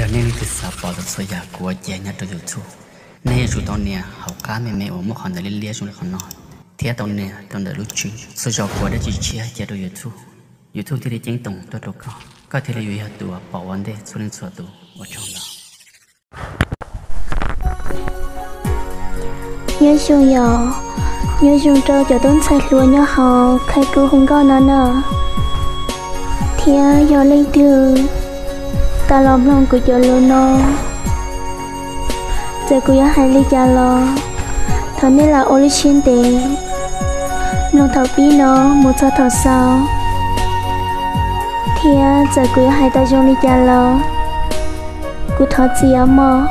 Yog nej leej twg xav pom txhua yam kuv ua cia nyob rau YouTube, nej yuav tsum tau nias hauv qab me me uas muaj qhov ntawv liab liab zoo li qhov no, thiab tau nias rau ntawm lub tswb. Txhua zaus kuv ua dab tsi tshiab cia rau YouTube, YouTube thiaj li ceeb toom tuaj rau koj, koj thiaj li yuav yog tus uas pom ua ntej txhua leej txhua tus. Ua tsaug ntau. Nyob zoo yom, nyob zoo rau cov tub ntxhais hluas nyob hauv khais kub hu nkauj no na. Thiab yog leej twg tau los mloog kuv cov lus no, txawm kuv yuav hais li cas los thov nej lam ua lub siab ntev mloog thaum pib no mus txog thaum xaus. Thiab txawm kuv yuav hais tau zoo li cas los kuv thov txim os mog,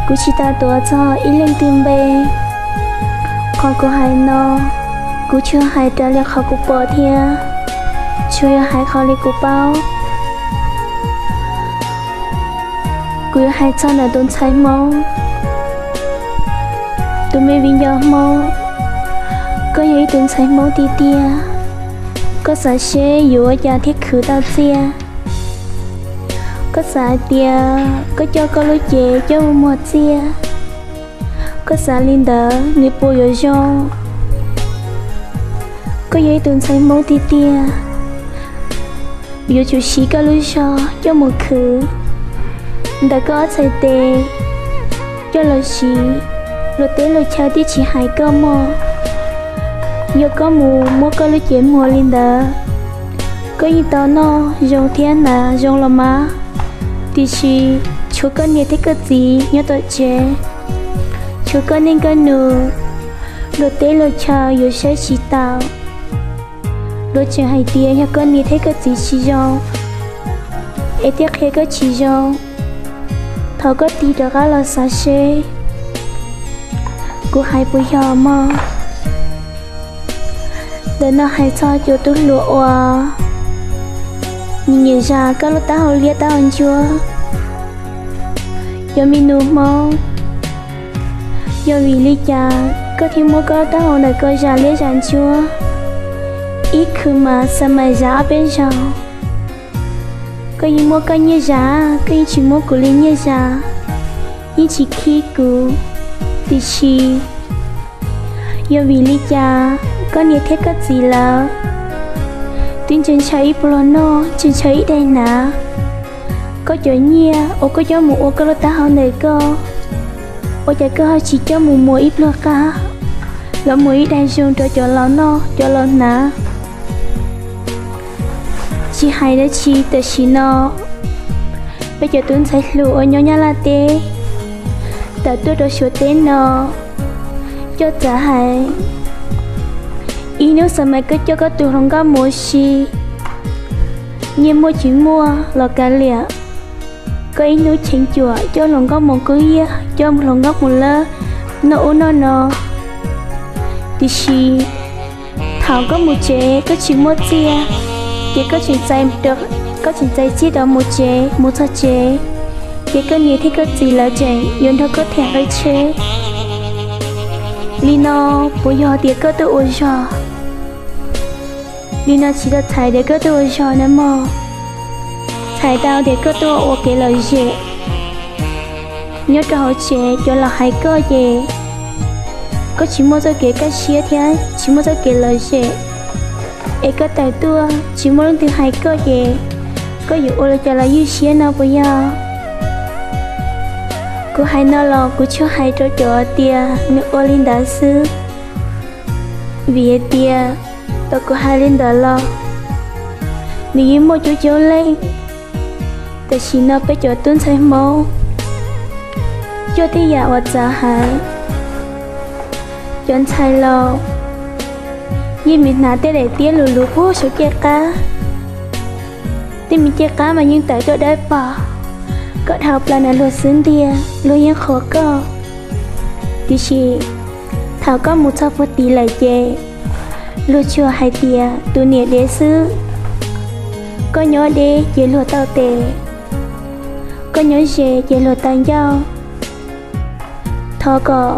kuv tsis tau tuav txog ib leej twg npe. Qhov kuv hais no, kuv tsuas hais raws li qhov kuv pom thiab tsuas yog hais qhov li kuv paub. Kuv yuav hais txog ntawm tus ntxhais Hmoob, tus me viv ncaus Hmoob. Koj yog ib tug ntxhais Hmoob tiag tiag, koj xav seb yuav ua cas thiaj khwv tau txiaj. Koj xav hais tias koj coj koj lub cev coj mus muag txiaj, koj xav li ntawd nws puas yuav zoo? Koj yog ib tug ntxhais Hmoob tiag tiag, yuav tsum siv koj lub zog coj mus khwv ntawm koj ob txhais tes coj los siv. Luag teb luag chaw twb tsis hais koj mog, yog koj mus muab koj lub cev muag li ntawd, koj yeej tau noj zoo thiab hnav zoo los mas. Tiam sis tshuav koj niam thiab koj txiv nyob tom tsev, tshuav koj niam koj nus, luag teb luag chaw yuav saib tsis taus. Luag tseem hais tias yog koj niam thiab koj txiv tsis zoo es thiaj qhia koj tsis zoo. Thov koj tig rov qab los xav seb kuv hais puas yog mog. Ntawm no hais txog cov tub hluas uas nyiam zas koj lub taub hau liab taub hau ntsuab. Cov me nus Hmoob, yog vim li cas koj thiaj muab koj lub taub hau ntawm koj zas liab zas ntsuab? Ib khwv mas xa mas zas ob peb zaug. Koj yeej muab koj nyiaj zas, koj yeej tsis muab kuv li nyiaj zas, yeej tsis khib kuv. Tiam sis yog vim li cas koj niam thiab koj txiv lawv twb ntshaw ntshaw ib pluag noj, ntshaw ntshaw ib daig hnav, koj cov nyiaj uas koj coj mus ua koj lub taub hau ntawm koj, ua cas koj ho tsis coj mus muas ib pluag qab los muas ib daig zoo rau cov laus noj cov laus hnav? Tsis hais dab tsi, tam sim no peb cov tub ntxhais hluas uas nyob Nyab Laj teb tawm tuaj rau Suav teb no, coj txawv hais, ib hnub xav mas koj coj koj tus hluas nkauj mus ua si, nyiaj muaj tsis muaj los kav liam, koj ib hnub cheem cuam coj hluas nkauj mus kub yiab, coj hluas nkauj mus lawb noj ub noj no. Tiam sis thaum koj mus tsev koj tsis muaj txiaj, ces koj tseem txais txiaj rov mus tsev, mus txog tsev ces koj niam thiab koj txiv lawv tseem yuav nrog koj them nqi tsheb. Li no puas yog tias koj tuaj ua zog? Li no tsis tau txhais tias koj tuaj ua zog na mog, txhais tau tias koj tuaj ua kev lom zem. Nyob rau hauv tsev cov laus hais koj ces koj tsis muaj txoj kev kaj siab thiab tsis muaj txoj kev lom zem, es koj tawm tuaj tsis muaj leej twg hais koj ces koj yuav ua li cas los ywj siab no puas yog? Kuv hais no los kuv tsuas hais rau cov tias nws ua li ntawd xwb, vim hais tias tau kuv hais li ntawd los nws yeej muaj coob coob leej. Tam sim no peb cov tub ntxhais Hmoob coj tej yam uas txawv heev. Cov ntxhais laus yeej meem hnav tej daim tiab luv luv puag saum cej qab. Tej me cej qab mas yeej tawm tuaj dawb paug, koj dhau plaws ntawm luag xub ntiag luag yeej qhuas koj. Tiam sis thaum koj mus txog puag tid lawm ces luag tsuas hais tias tus niam dev xwb. Koj nyob deb ces luag tau tes, koj nyob ze ces luag tau ncauj. Thov kom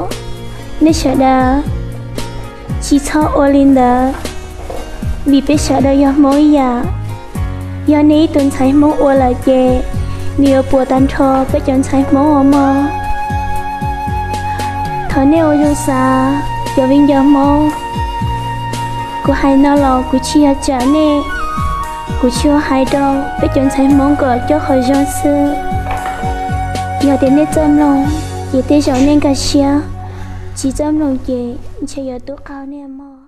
nej sawv daws tsis txhob ua li ntawd, vim peb sawv daws yog Hmoob ib yam. Yog nej ib tug ntxhais Hmoob ua lawm ces Nws yuav puas tag nrho peb cov ntxhais Hmoob os mog. Thov nej ua zoo xav, cov viv ncaus Hmoob. Kuv hais no los kuv tsis yog tsam nej, kuv tsuas hais rau peb cov ntxhais Hmoob kom coj qhov zoo xwb. Yog tias nej txawj mloog, ces tej zaum nej nkag siab, tsis txawj mloog ces ntshe yuav tub qaug nej mog.